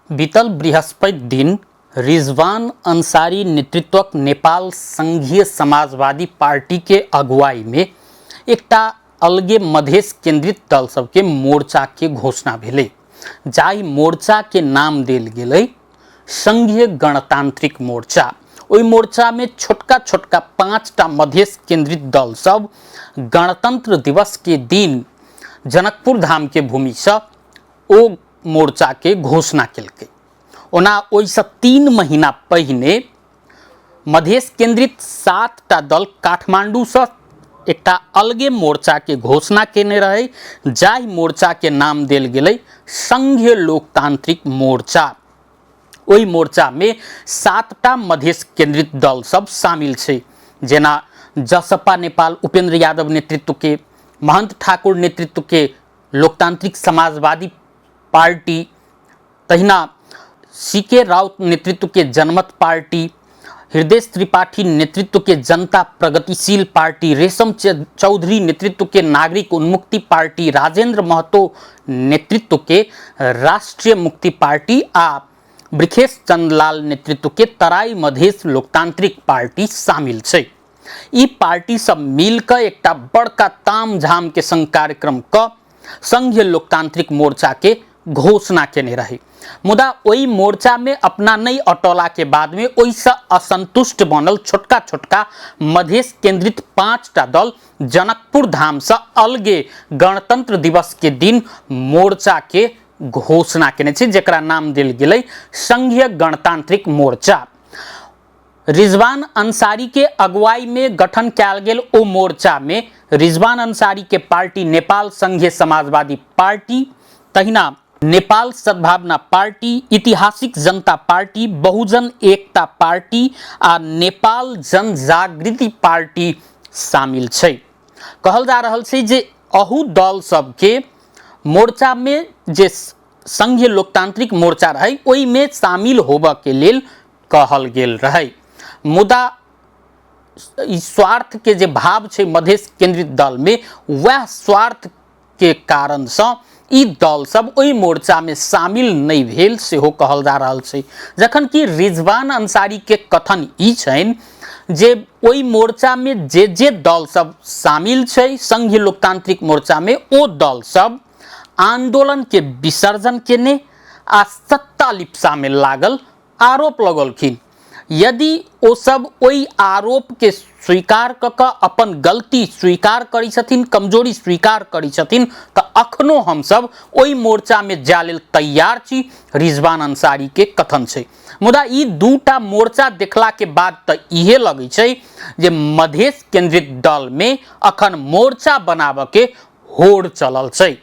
बीतल बृहस्पति दिन रिजवान अंसारी नेतृत्वक नेपाल संघीय समाजवादी पार्टी के अगुवाई में एकटा अलगे मधेश केंद्रित दल सबके मोर्चा के घोषणा भेलै, जाहि मोर्चा के नाम देल गेलै संघीय गणतांत्रिक मोर्चा। ओहि मोर्चा में छोटका छोटका 5टा मधेश केंद्रित दल सब गणतंत्र दिवस के दिन जनकपुर धाम के भूमि से ओ मोर्चा के घोषणा केलकै। ओना ओहिसँ 3 महीना पहिने मधेश केंद्रित 7टा दल काठमांडूसँ एकटा अलगे मोर्चा के घोषणा केने रहे, जाहि मोर्चा के नाम देल गेलै संघीय लोकतांत्रिक मोर्चा। ओहि मोर्चा में 7टा मधेश केंद्रित दल सब शामिल छै, जेना जसपा नेपाल उपेंद्र यादव नेतृत्व के, महंत ठाकुर नेतृत्व के लोकतांत्रिक समाजवादी पार्टी, तहिना सी के राउत नेतृत्व के जनमत पार्टी, हृदय त्रिपाठी नेतृत्व के जनता प्रगतिशील पार्टी, रेशम चौधरी नेतृत्व के नागरिक उन्मुक्ति पार्टी, राजेंद्र महतो नेतृत्व के राष्ट्रीय मुक्ति पार्टी आ वृखेश चंदलाल नेतृत्व के तराई मधेश लोकतांत्रिक पार्टी शामिल छै। ई पार्टी सब मिलकर एकटा बड़का तामझाम के संग कार्यक्रम क संघीय लोकतांत्रिक मोर्चा के घोषणा केने रहे। मुदा ओहि मोर्चा में अपना नहीं अटौला के बाद में ओहिसँ असंतुष्ट बनल छोटका छोटका मधेश केंद्रित 5टा दल जनकपुर धाम से अलगे गणतंत्र दिवस के दिन मोर्चा के घोषणा केने छै, जकरा नाम देल गेलै संघीय गणतांत्रिक मोर्चा। रिजवान अंसारी के अगुवाई में गठन कयल गेल ओ मोर्चा में रिजवान अंसारी के पार्टी नेपाल संघीय समाजवादी पार्टी, तहिना नेपाल सद्भावना पार्टी, ऐतिहासिक जनता पार्टी, बहुजन एकता पार्टी आ नेपाल जनजागृति पार्टी शामिल छै। कहल जा रहल छै जे अहू दल सबके मोर्चा में जे संघीय लोकतांत्रिक मोर्चा रहे ओहि में शामिल होबऽ के लेल कहल गेल रहे। मुदा ई स्वार्थ के जे भाव छै मधेश केंद्रित दल में, वह स्वार्थ के कारण से ई दल सब ओहि मोर्चा में शामिल नहीं भेल सेहो कहल जा रहल छै। जखन कि रिजवान अंसारी के कथन ई छनि जे ओहि मोर्चा में जे जे दल सब शामिल छै संघीय लोकतांत्रिक मोर्चा में, ओ दल सब आंदोलन के विसर्जन केने आ सत्ता लिप्सा में लागल आरोप लगौलखिन। यदि ओ सब ओहि आरोप के स्वीकार कऽ कऽ अपन गलती स्वीकार करै छथिन, कमजोरी स्वीकार करै छथिन, तऽ अखनो हमसब ओहि मोर्चा में जाय लेल तैयार छी, रिजवान अंसारी के कथन छै। मुदा ई दूटा मोर्चा देखला के बाद तऽ इहे लगै छै जे मधेश केंद्रित दल में अखन मोर्चा बनाबऽ के होड़ चलल छै।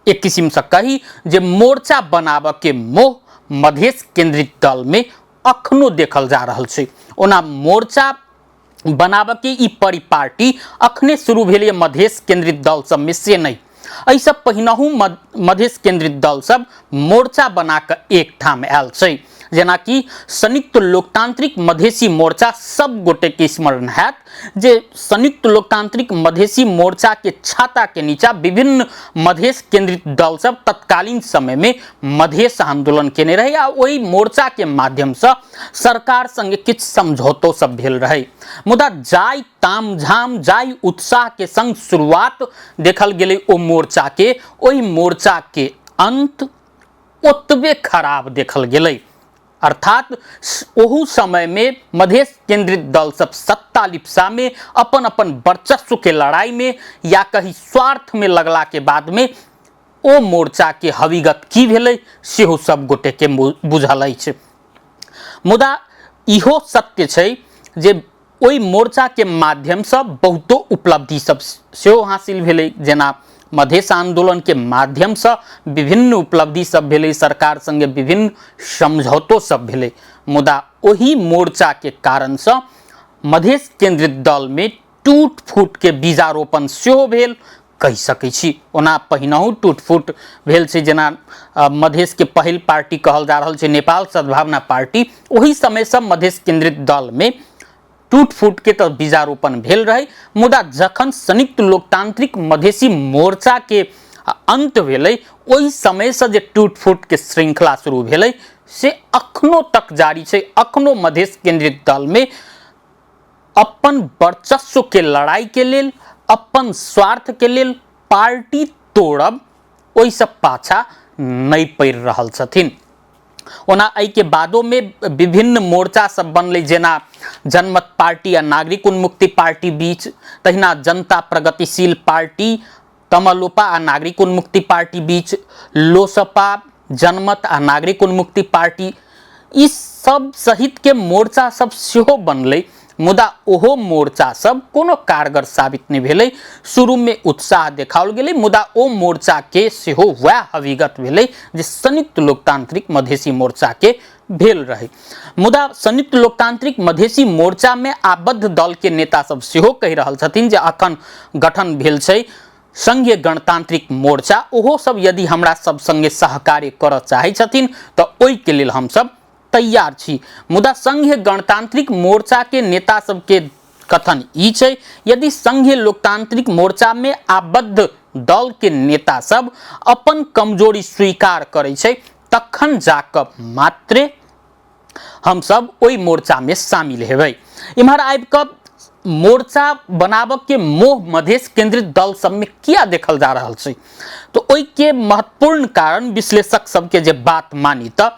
एक किसिम से कही जे मोर्चा बनाबऽ के मोह मधेश केंद्रित दल में अखनो देखल जा रहल छै। ओना मोर्चा बनाबऽ के ई परिपाटी अखने शुरू भेल मधेश केंद्रित दल सब में से नहीं, एहिसँ पहिनहु मधेश केंद्रित दल सब मोर्चा बना कऽ एक ठाम आयल छै। जेनाकि संयुक्त लोकतांत्रिक मधेशी मोर्चा सब गोटे के स्मरण हैत जे संयुक्त लोकतांत्रिक मधेशी मोर्चा के छाता के नीचा विभिन्न मधेश केंद्रित दल सब तत्कालीन समय में मधेश आंदोलन केने रहे आ ओहि मोर्चा के माध्यम से सरकार संगे किछु समझौतो सब भेल रहे। मुदा जाय तामझाम जाय उत्साह के संग शुरुआत देखल गेलै ओ मोर्चा के, ओहि मोर्चा के अंत ओतबे खराब देखल गेलै। अर्थात ओहू समय में मधेश केंद्रित दल सब सत्ता लिप्सा में अपन अपन वर्चस्व के लड़ाई में या कहीं स्वार्थ में लगला के बाद में ओ मोर्चा के हवीगत की भेलै सेहो सब गोटे के बुझल अछि। मुदा इहो सत्य छै जे ओहि मोर्चा के माध्यम से बहुतो उपलब्धि सब सेहो हासिल भेलै, जेना मधेश आंदोलन के माध्यम से विभिन्न उपलब्धि सब भेलै, सरकार संगे विभिन्न समझौतो सब भेलै। मुदा ओहि मोर्चा के कारण से मधेश केंद्रित दल में टूट फूट के बीजारोपण सेहो भेल कहि सकै छी। ओना पहिनहु टूट फूट भेल छै, जेना मधेश के पहिल पार्टी कहल जा रहल छै नेपाल सद्भावना पार्टी, ओहि समय से मधेश केंद्रित दल में टूट फूट के तऽ बीजारोपण भेल रहे। मुदा जखन संयुक्त लोकतांत्रिक मधेशी मोर्चा के अंत भेलै ओहि समयसँ जे टूट फूटके श्रृंखला शुरू भेलै से अखनो तक जारी छै। अखनो मधेश केंद्रित दलमे अपन वर्चस्वके लड़ाइके लेल, अपन स्वार्थके लेल पार्टी तोड़ब ओहिसँ पाछा नहि पड़ि रहल छथिन। ओना एहिके बादोमे विभिन्न मोर्चा सब बनलै, जेना जनमत पार्टी आ नागरिक उन्मुक्ति पार्टी बीच, तहिना जनता प्रगतिशील पार्टी, तमलोपा आ नागरिक उन्मुक्ति पार्टी बीच, लोसपा, जनमत आ नागरिक उन्मुक्ति पार्टी, ई सब सहित के मोर्चा सब सेहो बनलै। मुदा ओहो मोर्चा सब कोनो कारगर साबित नहि भेलै। शुरूमे उत्साह देखाओल गेलै, मुदा ओ मोर्चाके सेहो वएह हविगत भेलै जे संयुक्त लोकतांत्रिक मधेसी मोर्चाके भेल रहै। मुदा संयुक्त लोकतांत्रिक मधेसी मोर्चामे आबद्ध दलके नेता सब सेहो कहि रहल छथिन जे अखन गठन भेल छै संघीय गणतांत्रिक मोर्चा, ओहो सब यदि हमरा सब संगे सहकार्य करऽ चाहै छथिन तऽ ओहिके लेल हमसब तैयार छी। मुदा संघीय गणतांत्रिक मोर्चा के नेता सबके कथन ई छै, यदि संघीय लोकतांत्रिक मोर्चा में आबद्ध दल के नेता सब अपन कमजोरी स्वीकार करै छै तखन जाकऽ मात्रे हमसब ओहि मोर्चा में शामिल हेबै। इम्हर आबि कऽ मोर्चा बनाबऽ के मोह मधेश केंद्रित दल सब में किया देखल जा रहल छै, तऽ ओहिके महत्वपूर्ण कारण विश्लेषक सबके जे बात मानी तऽ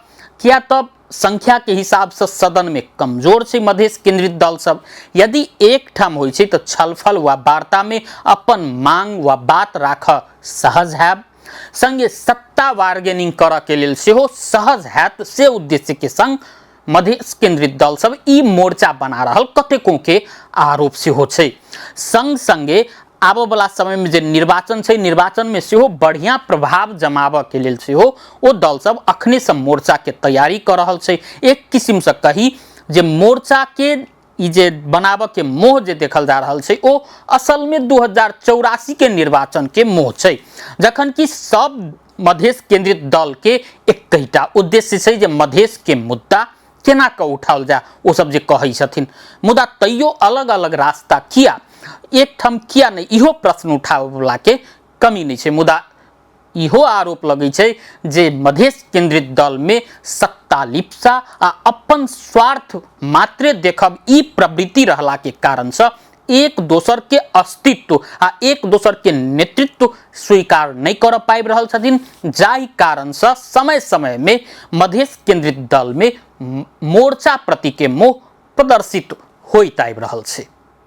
किया तऽ संख्या के हिसाब से सदन में कमजोर छै मधेश केंद्रित दल सब। यदि एक ठाम होइ छै तऽ छलफल वा वार्ता में अपन मांग वा बात राखऽ सहज हैब, संगे सत्ता बार्गेनिंग करऽ के लेल सेहो सहज हैत, से उद्देश्य के संग मधेश केंद्रित दल सब ई मोर्चा बना रहल कतेको के आरोप सेहो छै। संग संगे आबऽ वला समयमे जे निर्वाचन छै, निर्वाचनमे सेहो बढ़िआँ प्रभाव जमाबऽके लेल सेहो ओ दल सब अखनेसँ मोर्चाके तैयारी कऽ रहल छै। एक किसिमसँ कही जे मोर्चाके ई जे बनाबऽके मोह जे देखल जा रहल छै ओ असलमे 2084 के निर्वाचनके मोह छै, जखन कि सब मधेश केंद्रित दलके एकहिटा उद्देश्य छै जे मधेशके मुद्दा केना कऽ उठाओल जाय, ओ सब जे कहै छथिन। मुदा तैयो अलग अलग रास्ता किया, एकठाम किया नहि, इहो प्रश्न उठाबऽवलाके कमी नहि छै। मुदा इहो आरोप लगै छै जे मधेश केंद्रित दलमे सत्ता लिप्सा आ अपन स्वार्थ मात्रे देखब ई प्रवृत्ति रहलाके कारणसँ एक दोसर के अस्तित्व आ एक दोसर के नेतृत्व स्वीकार नहि करऽ पाबि रहल छथिन, जाहि कारणसँ समय समयमे मधेश केंद्रित दलमे मोर्चा प्रतिके मोह प्रदर्शित होइत आबि रहल छै।